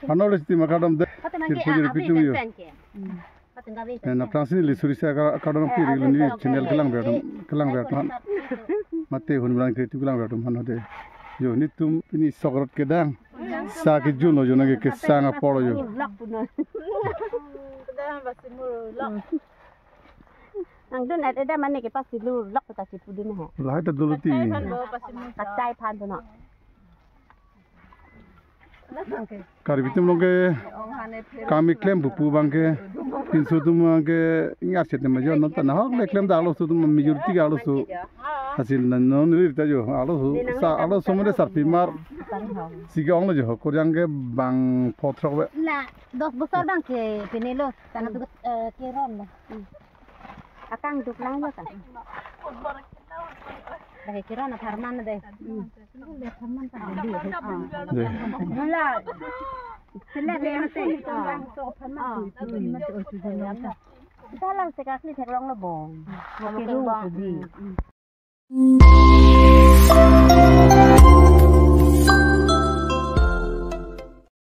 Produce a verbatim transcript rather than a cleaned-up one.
Ano le stima kadam de. Tirpo jiri pitum yo. Ena prangsi neli suri sa ka-, kadam pi ri neli channel kelang ber atum, kelang ber atum. Mate hun brang kri tu kelang ber atum hano de. Yo netum pini sok rot kedang. Sa kejun lo jo nangke kesang apor lo jo. Kedang pasi mur lok. Nangdun at eda mane ke pasi lur lok ta si pudun he. Lahai ta dolo ti. Kachai phan puno. Karbi atum along ke kami klem pupu abang ke pinso atum abang ke ingat set ma jo non ta nahok le klem ta arloso atum majority ke arloso. Hasil na non ri ta jo arloso sa arloso mane sarpi mar. Sige ong lo jo koryang ke bang photrok be. La dos bosor abang ke pine lo. Tang tu, eh, keron lo. Hmm. Akang duk lang lo ta. Dah keron apharman deh. Hmm. Deh. Mula. Sele le mate. Ah. Ah. Kita lang sekali theklong lo bong. Oke, bong. Di. Hmm.